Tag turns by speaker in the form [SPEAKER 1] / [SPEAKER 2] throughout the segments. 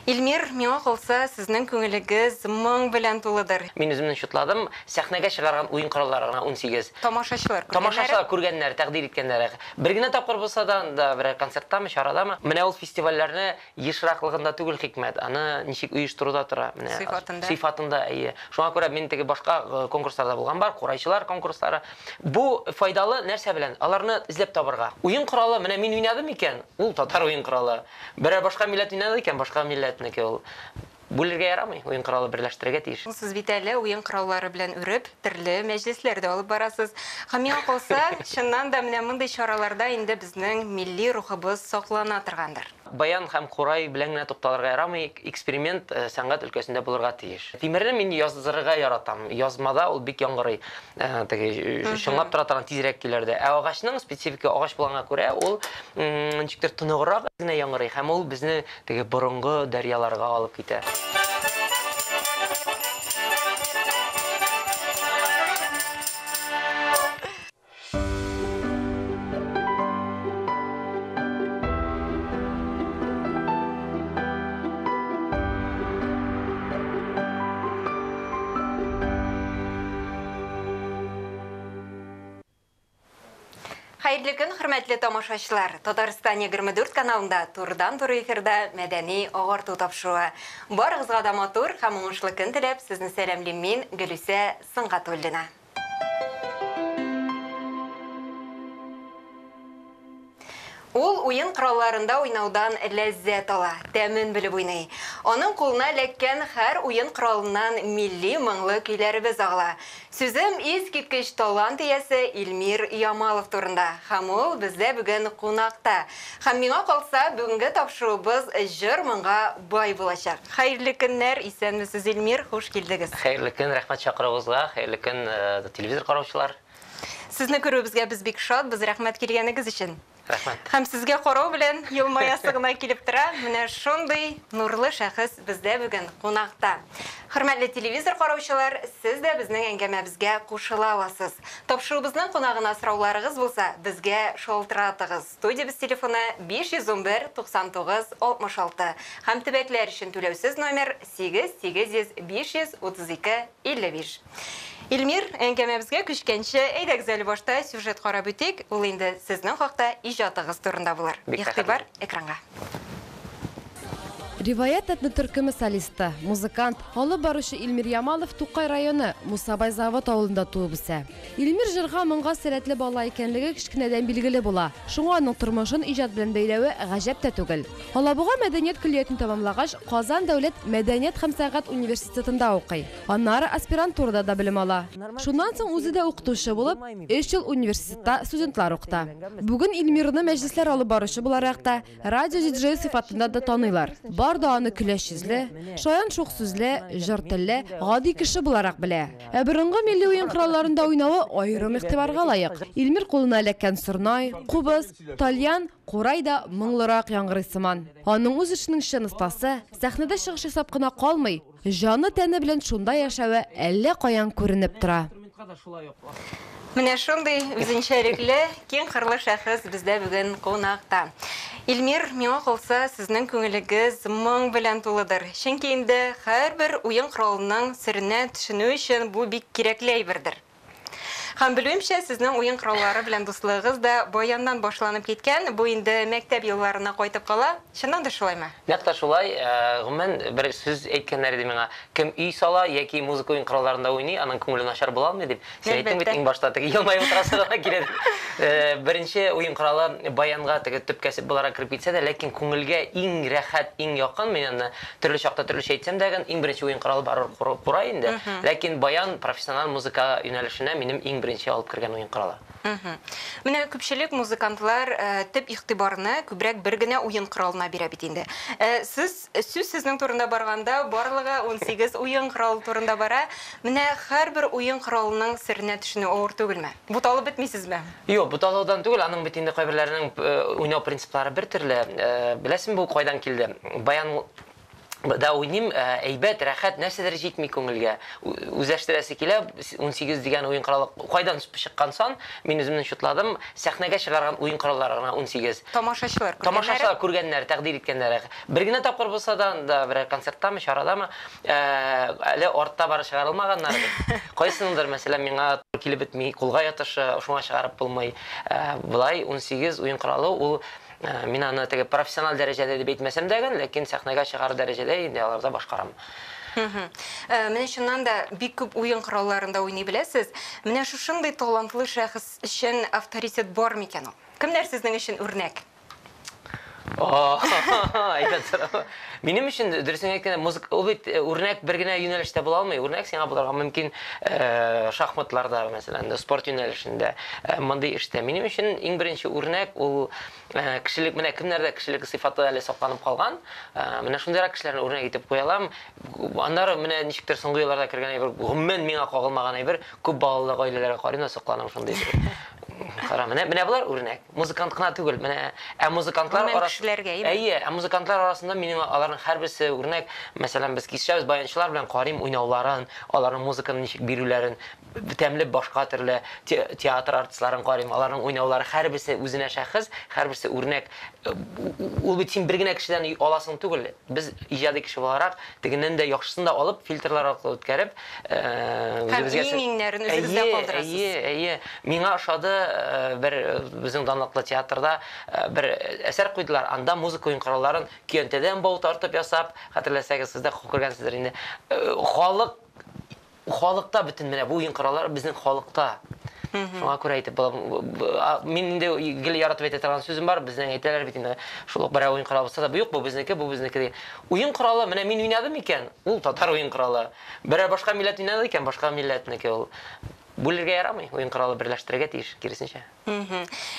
[SPEAKER 1] Илмир, миңа калса, сезнең күңелегез моң белән тулыдыр.
[SPEAKER 2] Мин үземне чутладым, сәхнәгә чыгарган уен кораллары гына 18.
[SPEAKER 1] Тамашачылар күргәннәре.
[SPEAKER 2] Тамашачылар күргәннәре, тәкъдир иткәннәре. Бер генә тапкыр булса да, анда берәр концерттамы, чарадамы. Менә ул фестивальләрне ешраклыгында түгел хикмәт, аны ничек оештыруда тора. Менә
[SPEAKER 1] Сыйфатында.
[SPEAKER 2] Сыйфатында, әйе. Шуңа күрә мин теге башка конкурсларда булган бар, курайчылар конкурслары. Бу файдалы нәрсә белән? Аларны эзләп табырга. Уен коралы, менә мин уйнадым икән, ул татар уен коралы. Берәр башка милләт уйнады икән, башка милләтнеке ул. Бүлергә ярамый, уен коралы берләштерергә тиеш.
[SPEAKER 1] Сез бит әле уен кораллары белән үреп, төрле мәҗлесләр дә алып барасыз. Һәм миңа калса, чыннан да менә мондый чараларда инде безнең милли рухыбыз саклана торгандыр.
[SPEAKER 2] Баян һәм курай белән генә тукталырга ярамый, эксперимент сәнгать өлкәсендә булырга тиеш. Тимерне мин яздырырга яратам. Язмада ул бик яңгырый. Теге чыңлап тора торган тизрәк көйләрдә. Ә агачның специфика агач булганга күрә, ул ничектер тоныграк генә яңгырый һәм ул безне теге борынгы дәрьяларга алып китә.
[SPEAKER 1] Хәерле көн, хөрмәтле тамашачылар! Татарстан 24 каналында турыдан-туры эфирда мәдәни агарту тапшыруы. Барыгызга да матур һәм уңышлы көн теләп, сезне сәламлим мин, Гөлүсә Сөнгатуллина. Ул уен коралларында уйнаудан ләззәт ала, тәмен белеп уйный. Аның кулына эләккән һәр уен коралыннан милли моңлы көйләребез агыла. Сүзем искиткеч талант иясе Илмир Ямалов турында. Һәм ул бездә бүген кунакта. Һәм миңа калса, бүгенге тапшыруыбыз җыр-моңга бай булачак. Хәерле көннәр, исәнмесез, Илмир, хуш килдегез.
[SPEAKER 2] Хәерле көн, рәхмәт чакыруыгызга, хәерле көн, телевизор караучылар.
[SPEAKER 1] Сезне күрүебезгә без бик шатбыз, рәхмәт килгәнегез өчен.
[SPEAKER 2] Рәхмәт.
[SPEAKER 1] Һәм сезгә карау белән елмаясы гына килеп тора. Менә шундый нурлы шәхес бездә бүген кунакта. Хөрмәтле телевизор караучылар, сез дә безнең әңгәмәбезгә кушыла аласыз. Тапшыруыбызның кунагына сорауларыгыз булса, безгә шалтыратыгыз. Студиябез телефоны 511 99 66 һәм төбәкләр өчен түләүсез номер 8 800 532 55. Илмир, әңгәмәбезгә күчкәнче, әйдәгез әле башта сюжет карап үтик, ул инде сезнең хакта, иҗатыгыз турында булыр. Игътибар экранга.
[SPEAKER 3] Риваять этно-төркеме солисты, музыкант, алып баручы Илмир Ямалов Тукай районы, Мусабай Завод авылында туып үсә. Илмир җырга-моңга сәләтле бала икәнлеге кечкенәдән билгеле була. Шуңа аның тормышын иҗат белән бәйләве гаҗәп тә түгел. Алабуга мәдәният көллиятен тәмамлагач, Казан дәүләт мәдәният һәм сәнгать университетында укый. Аннары аспирантурада да белем ала. Шуннан соң үзе дә укытучы булып, өч ел университетта студентлар укыта. Бүген Илмирны мәҗлесләр алып баручы буларак та, Радио диджей сыйфатында да таныйлар. Бар да аны көләч йөзле, шаян-шук сүзле, җор телле, гади кеше буларак белә. Ә борынгы милли уен коралларында уйнавы аерым игътибарга лаек. Илмир кулына эләккән сорнай, кубыз, тальян, курай да моңлырак яңгырый сыман. Аның үз эшенең чын остасы, сәхнәдә чыгыш ясап кына калмый, Җаны-тәне белән шунда яшәве әллә каян күренеп тора.
[SPEAKER 1] Менә шундый үзенчәлекле, киң кырлы шәхес бездә бүген кунакта. Илмир, миңа калса, сезнең күңелегез моң белән тулыдыр. Чөнки инде һәрбер уен коралының серенә төшенү өчен бу бик кирәкле әйбердер. Һәм белүемчә, сезнең уен кораллары белән дуслыгыгыз да баяннан башланып киткән. Бу инде мәктәп елларына кайтып кала. Чыннан да шулаймы?
[SPEAKER 2] Нәкъ тә шулай. Гомумән, бер сүз әйткәннәр иде миңа, кем өй сала яки музыка уен коралларында уйный, аның күңеле начар була алмый дип. Син әйттең бит иң башта, теге елмаеп утырасы гына килә дип. Беренче уен коралы баянга теге төп кәсеп буларак кереп китсә дә, ләкин күңелгә иң рәхәт, иң якын, мин аны Төрле чакта төрлечә әйтсәм дә, иң беренче уен коралы барыбер курай инде. Ләкин баян профессиональ музыка юнәлешенә минем иң беренче алып кергән уен коралы.
[SPEAKER 1] Менә күпчелек музыкантлар төп игътибарны күбрәк бер генә уен коралына бирә бит инде. Сез, сүз сезнең турында барганда, барлыгы 18 уен коралы турында бара. Менә һәрбер уен коралының серенә төшенү авыр түгелме? Буталып бетмисезме?
[SPEAKER 2] Юк, буталудан түгел, аның бит инде кайберләренең уйнау принциплары бер төрле. Беләсеңме, бу кайдан килде? Баян Да уйныйм, әйбәт, рәхәт, нәрсәдер җитми күңелгә. Үзләштерәсе килә, 18 дигән уен коралы кайдан чыккан сан, мин үземне чутладым, сәхнәгә чыгарган уен кораллары гына 18.
[SPEAKER 1] Тамашачылар күргәннәре?
[SPEAKER 2] Тамашачылар күргәннәре, тәкъдир иткәннәре. Бер генә тапкыр булса да, анда берәр концерттамы, чарадамы, әле артта бары чыгарылмаганнары бит. Кайсыныңдыр, мәсәлән, миңа килеп бетми, кулга ятышы, шуңа чыгарып булмый. Болай 18 уен коралы ул Мин аны теге профессиональ дәрәҗәдә дип әйтмәсәм дә, ләкин сәхнәгә чыгар дәрәҗәдә инде аларда башкарам.
[SPEAKER 1] Менә чыннан да бик күп уен коралларында уйный беләсез. Менә шушындый талантлы шәхес өчен авторитет бар микән ул? Кемнәр сезнең өчен үрнәк?
[SPEAKER 2] Әйбәт сорау. Минем өчен, дөресен әйткәндә, музыка, ул бит үрнәк бер генә юнәлештә була алмый. Үрнәк сиңа булырга мөмкин шахматларда, мәсәлән, спорт юнәлешендә, мондый эштә. Минем өчен иң беренче үрнәк ул кешелек, менә кемнәрдә кешелек сыйфаты әле сакланып калган, менә шундыйрак кешеләрне үрнәк итеп куя алам. Аннары менә ничектер соңгы елларда кергән әйбер, гомумән миңа кагылмаган әйбер, күп балалы гаиләләргә карыйм да сокланам шундый. Кара, менә, менә болар үрнәк. Музыкант кына түгел, менә ә музыкантлар
[SPEAKER 1] Гомумән кешеләргә, әйеме?
[SPEAKER 2] Әйе, ә музыкантлар арасында минем аларның һәрберсе үрнәк. Мәсәлән, без кисәбез баянчылар белән карыйм уйнауларын, аларның музыканы ничек бирүләрен, тәмле башка төрле театр артистларын карыйм, аларның уйнаулары һәрберсе үзенә шәхес, һәрберсе үрнәк. Ул бит син бер генә кешедән аласың түгел. Без иҗади кеше буларак, тегеннән дә яхшысын да алып, фильтрлар аркылы үткәреп,
[SPEAKER 1] Һәм иң-иңнәрен үзегездә калдырасыз.
[SPEAKER 2] Әйе, әйе. Миңа ошады бер безнең данлыклы театрда бер әсәр куйдылар. Анда музыка уен коралларын көянтәдән бау тартып ясап, хәтерләсәгез, сез дә күргәнсездер инде. Халык халыкта бөтен менә бу уен кораллары безнең халыкта. Шуңа күрә әйтеп була. Мин инде гел яратып әйтә торган сүзем бар, безнең әйтәләр бит инде, шул ук берәр уен коралы булса да, бу юк, бу безнеке, бу безнеке дигән. Уен коралы, менә мин уйнадым икән, ул татар уен коралы. Берәр башка милләт уйнады икән, башка милләтнеке ул. Бүлергә ярамый, уен коралы берләштерергә тиеш, киресенчә.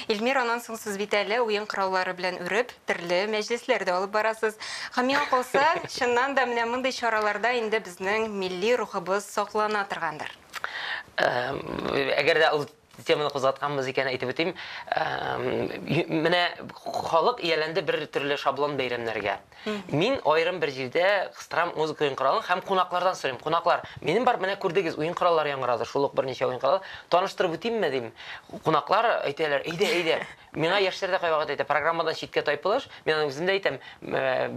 [SPEAKER 1] Илмир, аннан соң сез бит әле уен кораллары белән үреп, төрле мәҗлесләр дә алып барасыз. Һәм миңа калса, чыннан да менә мондый чараларда инде безнең милли рухыбыз саклана торгандыр.
[SPEAKER 2] Әгәр дә ул теманы кузгатканбыз икән, әйтеп үтим. Менә халык ияләнде бер төрле шаблон бәйрәмнәргә. Мин аерым бер җирдә кыстырам музыка уен коралын һәм кунаклардан сорыйм. Кунаклар, минем бар, менә күрдегез, уен кораллары яңгырады, шул ук берничә уен коралы. Таныштырып үтимме, дим. Кунаклар әйтәләр, әйдә, әйдә. Миңа яшьләр дә кайвакыт әйтә, программадан читкә тайпылыш. Мин аны үзем дә әйтәм,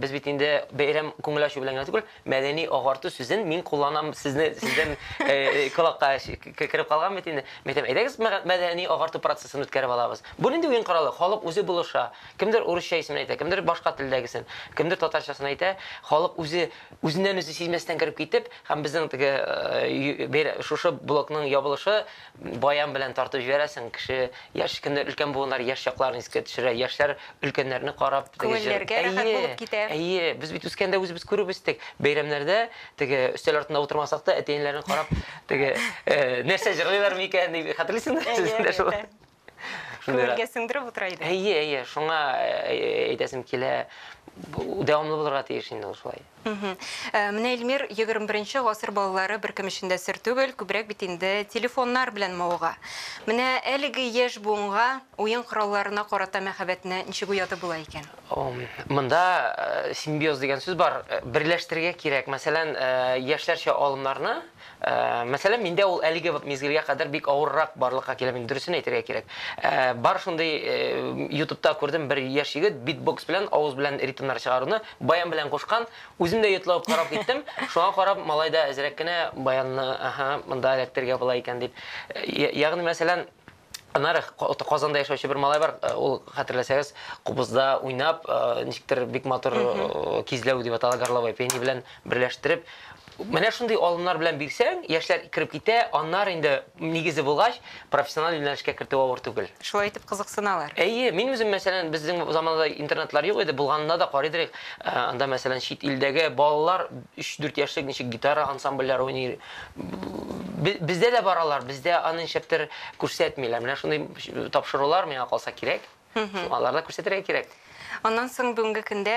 [SPEAKER 2] без бит инде бәйрәм күңел ачу белән генә түгел, Мәдәни агарту сүзен мин кулланам, сезне сездән колакка кереп калган бит инде. Мин әйтәм, әйдәгез мәдәни агарту процессын үткәреп алабыз. Бу нинди уен коралы? Халык үзе булыша. Кемдер урысча исемен әйтә, кемдер башка телдәгесен, кемдер татарчасын әйтә. Халык үзе үзеннән үзе сизмәстән кереп китеп, һәм безнең теге шушы блокның ябылышы баян белән тартып җибәрәсең, кеше яшь кемдер өлкән буыннар яшь чакларын искә төшерә, яшьләр өлкәннәрне карап
[SPEAKER 1] теге җыр. Күңелләргә рәхәт булып китә.
[SPEAKER 2] Әйе, без бит үскәндә үзебез күреп үстек. Бәйрәмнәрдә теге өстәл артында утырмасак та, әти-әниләрне карап, теге нәрсә җырлыйлар микән дип хәтерлисеңме? Сезнең дә шул.
[SPEAKER 1] Күңелгә сеңдереп утыра
[SPEAKER 2] идек. Әйе, әйе, шуңа әйтәсем килә, дәвамлы булырга тиеш инде ул шулай.
[SPEAKER 1] Менә, Илмир, 21 гасыр балалары беркем өчен дә сер түгел, күбрәк бит инде телефоннар белән мавыга. Менә әлеге яшь буынга уен коралларына карата мәхәббәтне ничек уятып була икән?
[SPEAKER 2] Монда симбиоз дигән сүз бар, берләштерергә кирәк. Мәсәлән, яшьләрчә алымнарны Мәсәлән, миндә ул әлеге мизгелгә кадәр бик авыррак барлыкка килә, мин дөресен әйтергә кирәк. Бар шундый ютубта күрдем, бер яшь егет битбокс белән, авыз белән ритмнар чыгаруны баян белән кушкан. Үзем дә йотлыгып карап киттем. Шуңа карап, малай да әзрәк кенә баянны, аһа, монда эләктерергә була икән дип. Ягъни, мәсәлән, Аннары Казанда яшәүче бер малай бар, ул хәтерләсәгез, кубызда уйнап, ничектер бик матур кизләү дип атала, горловое пение белән берләштереп, менә шундый алымнар белән бирсәң, яшьләр кереп китә, аннары инде нигезе булгач, профессиональ юнәлешкә кертү авыр түгел.
[SPEAKER 1] Шулай итеп кызыксыналар.
[SPEAKER 2] Әйе, мин үзем, мәсәлән, безнең заманада интернетлар юк иде, булганында да карыйдыр идек. Анда, мәсәлән, чит илдәге балалар 3-4 яшьлек ничек гитара ансамбльләр уйный. Бездә дә бар алар, бездә аны ничектер күрсәтмиләр. Менә шундый тапшырулар миңа калса кирәк. Аларда күрсәтергә кирәк.
[SPEAKER 1] Аннан соң бүгенге көндә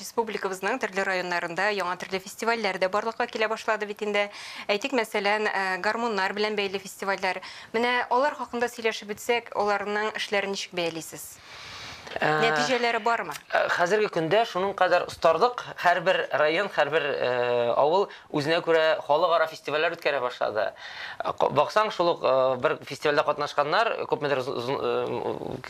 [SPEAKER 1] республикабызның төрле районнарында яңа төрле фестивальләр дә барлыкка килә башлады бит инде. Әйтик, мәсәлән, гармуннар белән бәйле фестивальләр. Менә алар хакында сөйләшеп үтсәк, аларның эшләрен ничек бәялисез? Нәтиҗәләре бармы?
[SPEAKER 2] Хәзерге көндә шуның кадәр остардык, һәрбер район, һәрбер авыл үзенә күрә халыкара фестивальләр үткәрә башлады. Баксаң, шул ук бер фестивальдә катнашканнар күпмедер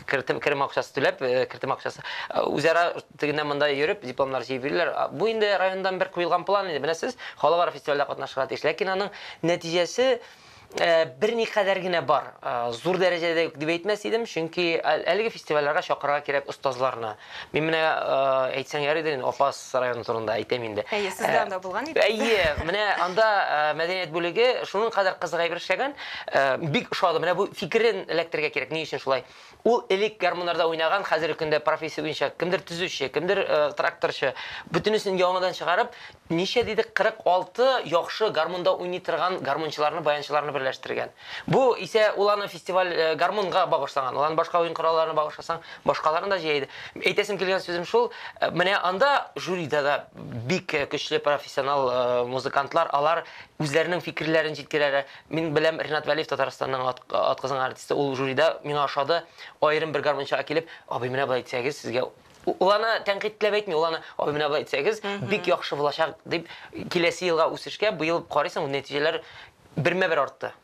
[SPEAKER 2] кертем, керем акчасы түләп, кертем акчасы үзара тегеннән монда йөреп, дипломнар җыеп йөриләр. Бу инде райондан бер куелган план инде. Менә сез халыкара фестивальдә катнашырга тиеш. Ләкин аның нәтиҗәсе берникадәр генә бар. Зур дәрәҗәдә юк дип әйтмәс идем, чөнки әлеге фестивальләргә чакырырга кирәк остазларны. Мин менә әйтсәң ярый инде, Апас районы турында әйтәм инде.
[SPEAKER 1] Әйе, сез дә анда булган идегез.
[SPEAKER 2] Әйе, менә анда мәдәният бүлеге шуның кадәр кызык әйбер эшләгән, бик ошады. Менә бу фикерен эләктерергә кирәк. Ни өчен шулай? Ул элек гармуннарда уйнаган, хәзерге көндә профессия буенча кемдер төзүче, кемдер тракторчы. Бөтенесен яңадан чыгарып, ничә дидек, 46 яхшы гармунда уйный торган гармунчыларны, баянчыларны берләштергән. Бу исә ул аны фестиваль гармунга багышланган. Ул аны башка уен коралларына багышласаң, башкаларын да җыя иде. Әйтәсем килгән сүзем шул, менә анда жюрида да бик көчле профессионал музыкантлар, алар үзләренең фикерләрен җиткерәләр. Мин беләм, Ринат Вәлиев Татарстанның атказанган артисты, ул жюрида миңа ошады, аерым бер гармунчыга килеп, абый, менә болай әйтсәгез, сезгә ул аны тәнкыйтьләп әйтми, ул аны, абый, менә болай әйтсәгез, бик яхшы булачак дип, киләсе елга үсешкә, быел карыйсың, нәтиҗәләр бермә-бер артты.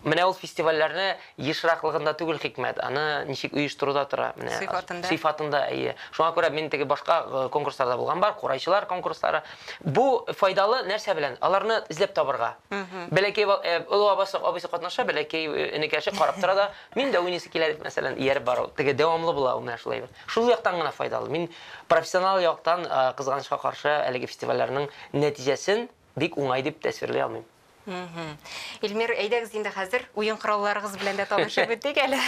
[SPEAKER 2] Менә ул фестивальләрне ешраклыгында түгел хикмәт, аны ничек оештыруда тора. Менә
[SPEAKER 1] сыйфатында.
[SPEAKER 2] Сыйфатында, әйе. Шуңа күрә мин теге башка конкурсларда булган бар, курайчылар конкурслары. Бу файдалы нәрсә белән? Аларны эзләп табырга. Бәләкәй олы абасы, абыйсы катнаша, бәләкәй энекәше карап тора да, мин дә уйныйсы килә дип, мәсәлән, ияреп бару. Теге дәвамлы була ул менә шулай бер. Шул яктан гына файдалы. Мин профессионал яктан, кызганычка каршы, әлеге фестивальләрнең нәтиҗәсен бик уңай дип тәсвирли алмыйм.
[SPEAKER 1] Илмир, әйдәгез инде хәзер уен коралларыгыз белән дә танышып үтик әле.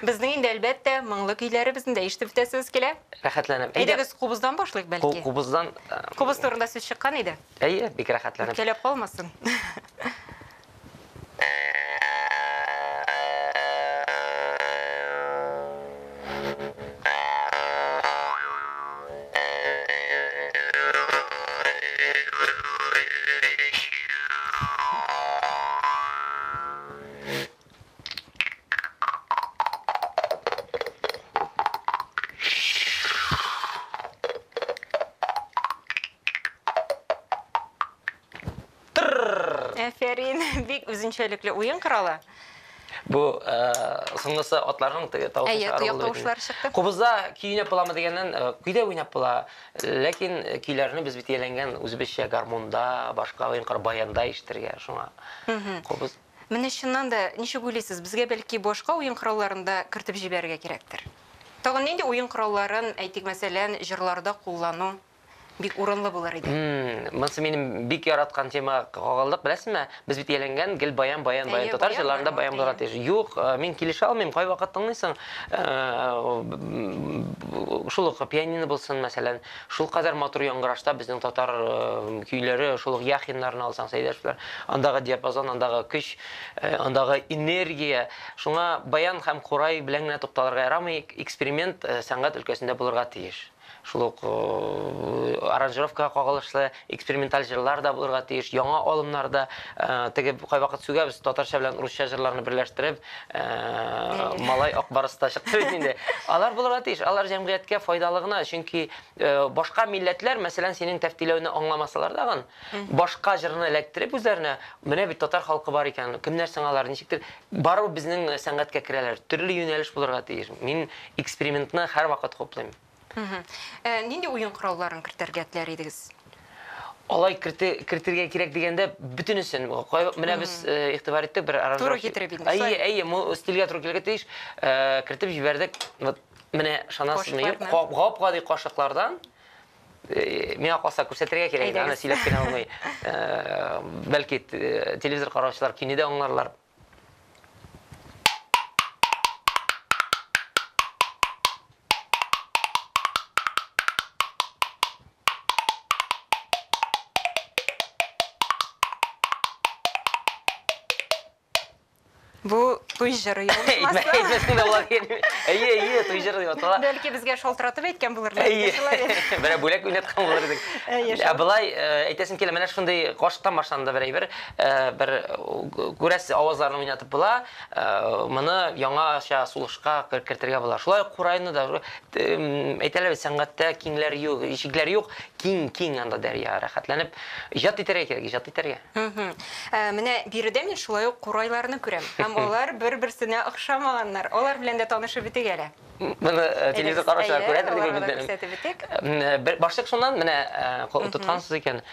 [SPEAKER 1] Безнең инде әлбәттә моңлы көйләребезне дә ишетеп үтәсебез килә.
[SPEAKER 2] Рәхәтләнеп.
[SPEAKER 1] Әйдәгез кубыздан башлыйк бәлки.
[SPEAKER 2] Кубыздан.
[SPEAKER 1] Кубыз турында сүз чыккан иде.
[SPEAKER 2] Әйе, бик рәхәтләнеп.
[SPEAKER 1] Үпкәләп калмасын. Әфәрин, бик үзенчәлекле уен коралы.
[SPEAKER 2] Бу соңгысы атларның теге тавышы
[SPEAKER 1] Әйе, тояк тавышлары чыкты.
[SPEAKER 2] Кубызда көй уйнап буламы дигәннән, көйдә уйнап була. Ләкин көйләрне без бит ияләнгән үзебезчә гармунда, башка уен коралы баянда ишетергә, шуңа. Кубыз.
[SPEAKER 1] Менә чыннан да, ничек уйлыйсыз, безгә бәлки башка уен коралларын да кертеп җибәрергә кирәктер? Тагын нинди уен коралларын, әйтик, мәсәлән, җырларда куллану бик урынлы булыр иде?
[SPEAKER 2] Монысы минем бик яраткан тема кагылдык, беләсезме? Без бит ияләнгән гел баян, баян, баян. Татар җырларында баян булырга тиеш. Юк, мин килешә алмыйм. Кайвакыт тыңлыйсың, шул ук пианино булсын, мәсәлән, шул кадәр матур яңгырашта безнең татар көйләре, шул ук Яхиннарны алсаң, Сәйдәшевләр, андагы диапазон, андагы көч, андагы энергия. Шуңа баян һәм курай белән генә тукталырга ярамый, эксперимент сәнгать өлкәсендә булырга тиеш. Шул ук аранжировкага кагылышлы эксперименталь җырлар да булырга тиеш, яңа алымнар да, теге кайвакыт сүгәбез, татарча белән русча җырларны берләштереп, малай ак барс та чыкты бит инде. Алар булырга тиеш, алар җәмгыятькә файдалы гына, чөнки башка милләтләр, мәсәлән, синең тәфтиләүне аңламасалар дагын, башка җырны эләктереп үзләренә, менә бит татар халкы бар икән, кемнәр соң алар, ничектер, барыбер безнең сәнгатькә керәләр, төрле юнәлеш булырга тиеш. Мин экспериментны һәрвакыт хуплыйм.
[SPEAKER 1] Нинди уен коралларын кертергә теләр идегез?
[SPEAKER 2] Алай кертергә кирәк дигәндә бөтенесен. Менә без игътибар иттек бер аранжировка.
[SPEAKER 1] Туры китереп инде.
[SPEAKER 2] Әйе, әйе, бу стильгә туры килергә тиеш. Кертеп җибәрдек. Вот менә ышанасызмы, юк, гап-гади кашыклардан миңа калса күрсәтергә кирәк, аны сөйләп кенә булмый. Бәлки телевизор караучылар көйне дә аңларлар.
[SPEAKER 1] Бу туй җыры ялгышмасам.
[SPEAKER 2] Әйтмәсәң дә була дигән. Әйе, әйе, туй җыры дип атала.
[SPEAKER 1] Бәлки безгә шалтыратып әйткән булырлар.
[SPEAKER 2] Әйе. Берәр бүләк уйнаткан булыр идек.
[SPEAKER 1] Әйе,
[SPEAKER 2] Ә болай әйтәсем килә, менә шундый кашыктан башланды бер әйбер. Бер күрәсез, авазларны уйнатып була. Моны яңача сулышка кертергә була. Шулай ук курайны да әйтәләр бит, сәнгатьтә киңләр юк, чикләр юк. Киң, киң анда дәрья, рәхәтләнеп иҗат итәргә кирәк, иҗат итәргә.
[SPEAKER 1] Менә биредә мин шулай ук курайларны күрәм. Һәм алар бер-берсенә охшамаганнар. Алар белән дә танышып үтик әле.
[SPEAKER 2] Моны телевизор караучылар күрәдер дип
[SPEAKER 1] өметләнәм. Күрсәтеп үтик.
[SPEAKER 2] Бер башлык шуннан менә тоткансыз икән.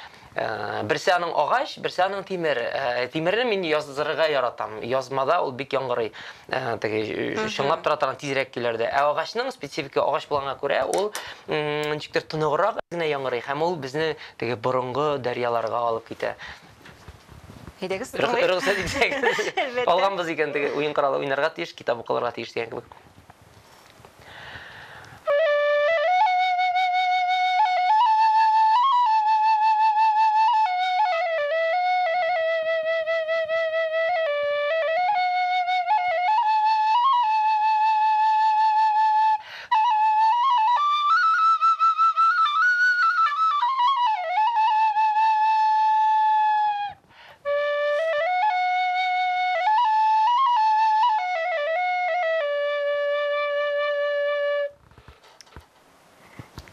[SPEAKER 2] Берсе аның агач, берсе аның тимер. Тимерне мин яздырырга яратам. Язмада ул бик яңгырый. Теге чыңлап тора торган тизрәк көйләрдә. Ә агачның специфика агач булганга күрә, ул ничектер тоныграк генә яңгырый һәм ул безне теге борынгы дәрьяларга алып китә.
[SPEAKER 1] Әйдәгез, тыңлыйк.
[SPEAKER 2] Рөхсәт итсәгез.
[SPEAKER 1] Әлбәттә.
[SPEAKER 2] Алганбыз икән теге уен коралы уйнарга тиеш, китап укылырга тиеш дигән кебек.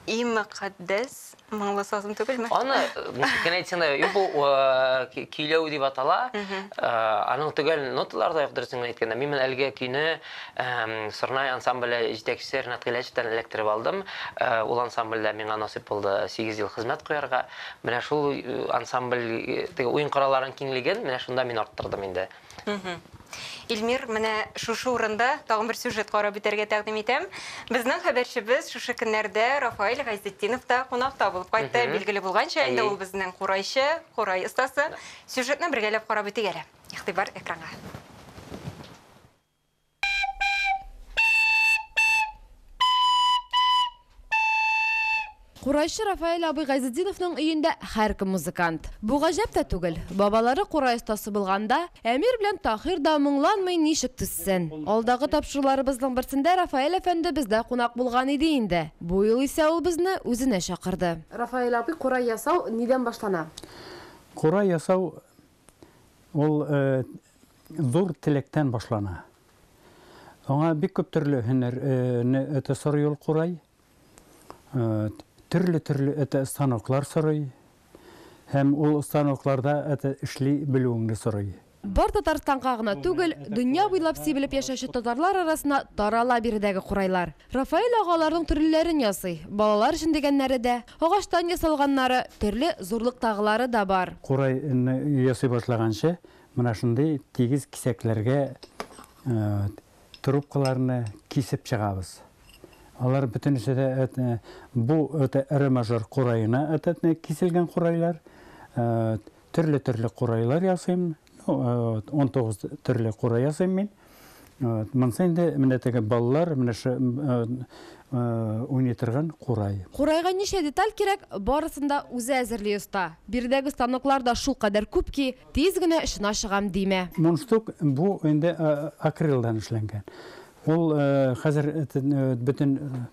[SPEAKER 1] И мөкатдәс моңлы сазым түгелме?
[SPEAKER 2] Аны ничек кенә әйтсәң дә, юк, бу көйләү дип атала. Аның төгәл ноталары да юк, дөресен генә әйткәндә. Мин менә әлеге көйне Сорнай ансамбле җитәкчесе Ренат Гыйләҗевтән эләктереп алдым. Ул ансамбльдә миңа насыйп булды 8 ел хезмәт куярга. Менә шул ансамбль теге уен коралларының киңлеген менә шунда мин арттырдым инде.
[SPEAKER 1] Илмир, менә шушы урында тагын бер сюжет карап үтәргә тәкъдим итәм. Безнең хәбәрчебез шушы көннәрдә Рафаэль Гайзетдиновта кунакта булып кайтты. Билгеле булганча, инде ул безнең курайчы, курай остасы. Сюжетны бергәләп карап үтик әле. Игътибар экранга.
[SPEAKER 3] Курайчы Рафаэль абый Гайзетдиновның өендә һәркем музыкант. Бу гаҗәп тә түгел. Бабалары курай остасы булганда, Әмир белән Таһир да моңланмый ничек түзсен. Алдагы тапшыруларыбызның берсендә Рафаэль әфәнде бездә кунак булган иде инде. Бу юл исә ул безне үзенә чакырды.
[SPEAKER 4] Рафаэль абый, курай ясау нидән башлана?
[SPEAKER 5] Курай ясау ул зур теләктән башлана. Аңа бик күп төрле һөнәрне это сорый ул курай. Төрле-төрле это станоклар сорый. Һәм ул станокларда это эшли белүеңне сорый.
[SPEAKER 3] Бар Татарстанга гына түгел, дөнья буйлап сибелеп яшәүче татарлар арасына тарала биредәге курайлар. Рафаэль ага аларның төрлеләрен ясый. Балалар өчен дигәннәре дә, агачтан ясалганнары, төрле зурлыктагылары да бар.
[SPEAKER 5] Курайны ясый башлаганчы, менә шундый тигез кисәкләргә трубкаларны кисеп чыгабыз. Алар бөтенесе дә бу эре мажор кураена киселгән курайлар. Төрле-төрле курайлар ясыйм. 19 төрле курай ясыйм мин. Монысы инде менә теге балалар менә шу уйный торган курай.
[SPEAKER 3] Курайга ничә деталь кирәк, барысын да үзе әзерли оста. Биредәге станоклар да шулкадәр күп ки, тиз генә очына чыгам димә.
[SPEAKER 5] Мундштук бу инде акрилдан эшләнгән. Ул хәзер бөтен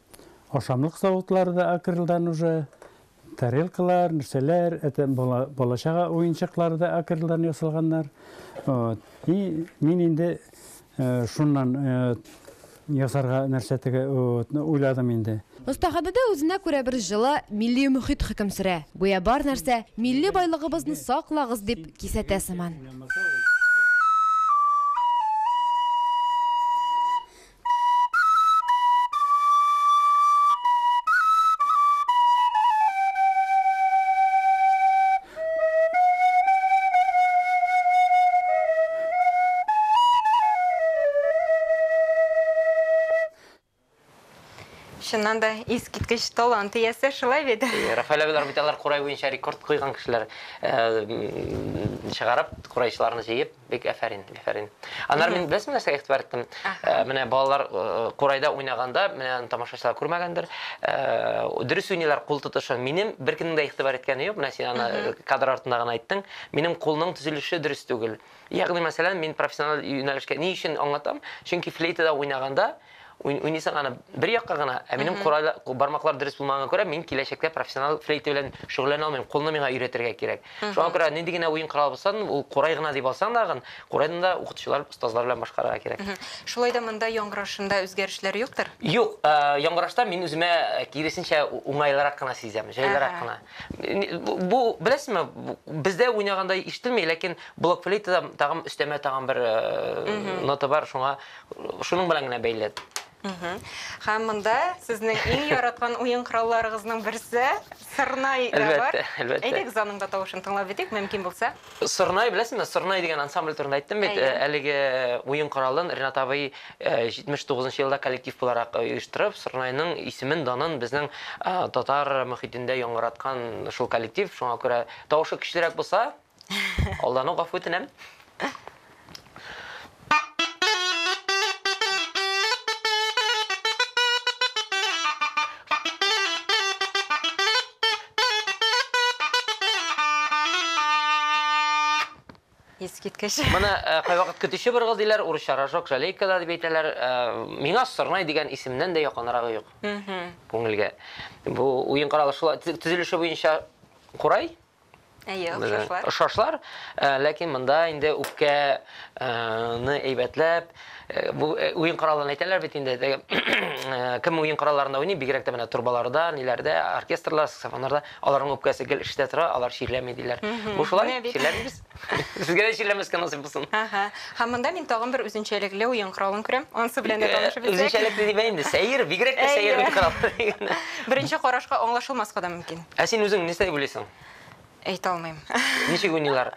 [SPEAKER 5] ашамлык заводлары да акрилдан уже, тарелкалар, нәрсәләр, это бала-чага уенчыклары да акрилдан ясалганнар. И мин инде шуннан ясарга нәрсә теге уйладым инде.
[SPEAKER 3] Остаханәдә үзенә күрә бер җылы милли мөхит хөкем сөрә. Гүя бар нәрсә милли байлыгыбызны саклагыз дип кисәтә сыман.
[SPEAKER 1] Чыннан да искиткеч талант иясе, шулай бит?
[SPEAKER 2] Рафаэль абыйлар бит алар курай буенча рекорд куйган кешеләр. Чыгарып, курайчыларны җыеп, бик әфәрин, әфәрин. Аннары мин беләсеңме нәрсәгә игътибар иттем? Менә балалар курайда уйнаганда, менә аны тамашачылар күрмәгәндер, дөрес уйныйлар кул тотышын. Минем беркемнең дә игътибар иткәне юк, менә син аны кадр артында гына әйттең. Минем кулның төзелеше дөрес түгел. Ягъни, мәсәлән, мин профессиональ юнәлешкә ни өчен аңлатам? Чөнки флейтада уйнаганда уйныйсың аны бер якка гына, ә минем курайла бармаклар дөрес булмаганга күрә, мин киләчәктә профессионал флейта белән шөгыльләнә алмыйм. Кулны миңа өйрәтергә кирәк. Шуңа күрә нинди генә уен коралы булса, ул курай гына дип алсаң да, курайны да укытучылар, остазлар белән башкарырга кирәк.
[SPEAKER 1] Шулай да монда яңгырашында үзгәрешләр юктыр?
[SPEAKER 2] Юк, яңгырашта мин үземә киресенчә уңайлырак кына сизәм, җайлырак кына. Бу, беләсезме, бездә уйнаганда ишетелми, ләкин блок флейтада тагын өстәмә тагын бер нота бар, шуңа шуның белән генә бәйле.
[SPEAKER 1] Һәм монда сезнең иң яраткан уен коралларыгызның берсе сырнай да бар.
[SPEAKER 2] Әлбәттә, әлбәттә.
[SPEAKER 1] Әйдәгез, аның да тавышын тыңлап үтик, мөмкин булса.
[SPEAKER 2] Сырнай, беләсезме, Сырнай дигән ансамбль турында әйттем бит. Әлеге уен коралын Ренат абый 79 елда коллектив буларак оештырып, Сырнайның исемен, данын безнең татар мөхитендә яңгыраткан шул коллектив. Шуңа күрә тавышы көчлерәк булса, алдан ук гафу үтенәм.
[SPEAKER 1] Искиткеч.
[SPEAKER 2] Моны кайвакыт көтүче быргы диләр, урысча рожок, жалейка да дип әйтәләр. Миңа сорнай дигән исемнән дә якынрагы юк. Күңелгә. Бу уен коралы шулай төзелеше буенча курай.
[SPEAKER 1] Әйе, охшашлар.
[SPEAKER 2] Охшашлар, ләкин монда инде үпкәне әйбәтләп, бу уен коралын әйтәләр бит инде, кем уен коралларында уйный, бигрәк тә менә трубаларда, ниләрдә, оркестрлар, саксофоннарда, аларның үпкәсе гел эштә тора, алар чирләми диләр. Бу шулай, чирләмибез. Сезгә дә чирләмәскә насыйп булсын.
[SPEAKER 1] Ага. Һәм монда мин тагын бер үзенчәлекле уен коралын күрәм. Ансы белән дә танышып үтсәк.
[SPEAKER 2] Үзенчәлекле дип инде, сәер, бигрәк тә сәер уен коралы.
[SPEAKER 1] Беренче карашка аңлашылмаска да мөмкин.
[SPEAKER 2] Ә син үзең нәрсә дип уйлыйсың?
[SPEAKER 1] Әйтә алмыйм.
[SPEAKER 2] Ничек уйныйлар?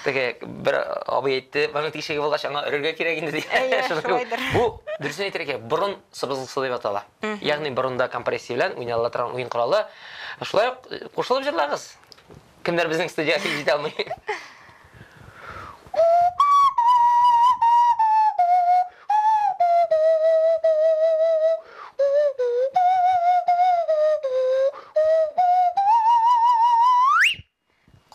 [SPEAKER 2] Теге бер абый әйтте, моның тишеге булгач, аңа өрергә кирәк инде ди.
[SPEAKER 1] Әйе, шулайдыр.
[SPEAKER 2] Бу, дөресен әйтергә кирәк, борын сыбызгысы дип атала. Ягъни борында компрессия белән уйнала торган уен коралы. Шулай ук кушылып җырлагыз. Кемнәр безнең студиягә килеп җитә алмый.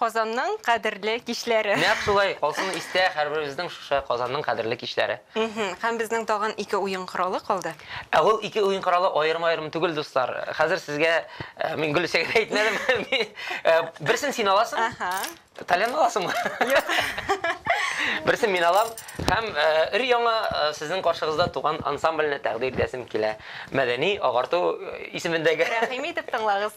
[SPEAKER 1] Казанның кадерле кичләре.
[SPEAKER 2] Нәкъ шулай, калсын истә һәрберебезнең шушы Казанның кадерле кичләре.
[SPEAKER 1] Һәм безнең тагын ике уен коралы калды.
[SPEAKER 2] Ә ул ике уен коралы аерым-аерым түгел, дуслар. Хәзер сезгә, мин Гөлүсәгә дә әйтмәдем. Берсен син аласың.
[SPEAKER 1] Аһа.
[SPEAKER 2] Тальян аласыңмы?
[SPEAKER 1] Юк.
[SPEAKER 2] Берсен мин алам. Һәм өр-яңа сезнең каршыгызда туган ансамбльне тәкъдир итәсем килә. Мәдәни агарту исемендәге.
[SPEAKER 1] Рәхим итеп тыңлагыз.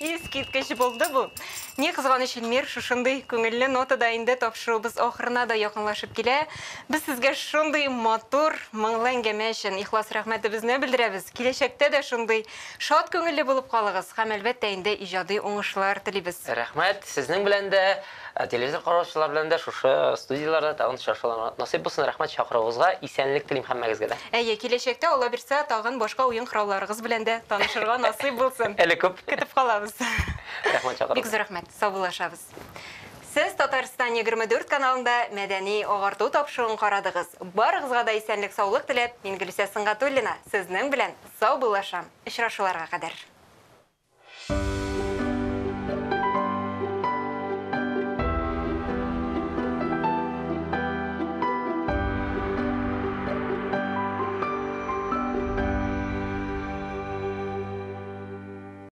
[SPEAKER 1] Искиткеч булды бу. Ни кызганыч, Эльмир, шушындый күңелле нотада инде тапшыруыбыз ахырына да якынлашып килә. Без сезгә шундый матур, моңлы әңгәмә өчен ихлас рәхмәтебезне белдерәбез. Киләчәктә дә шундый шат күңелле булып калыгыз һәм, әлбәттә инде, иҗади уңышлар телибез.
[SPEAKER 2] Рәхмәт, сезнең белән дә, телевизор караучылар белән дә шушы студияләрдә тагын очрашулар насыйп булсын. Рәхмәт чакыруыгызга, исәнлек телим һәммәгезгә дә.
[SPEAKER 1] Әйе, киләчәктә, Алла бирсә, тагын башка уен коралларыгыз белән дә танышырга насыйп булсын.
[SPEAKER 2] Әле күп.
[SPEAKER 1] Көтеп калабыз.
[SPEAKER 2] Рәхмәт чакыруыгызга.
[SPEAKER 1] Бик зур рәхмәт. Саубуллашабыз. Сез Татарстан 24 каналында мәдәни агарту тапшыруын карадыгыз. Барыгызга да исәнлек-саулык теләп, мин Гөлүсә Сөнгатуллина сезнең белән саубуллашам. Очрашуларга кадәр.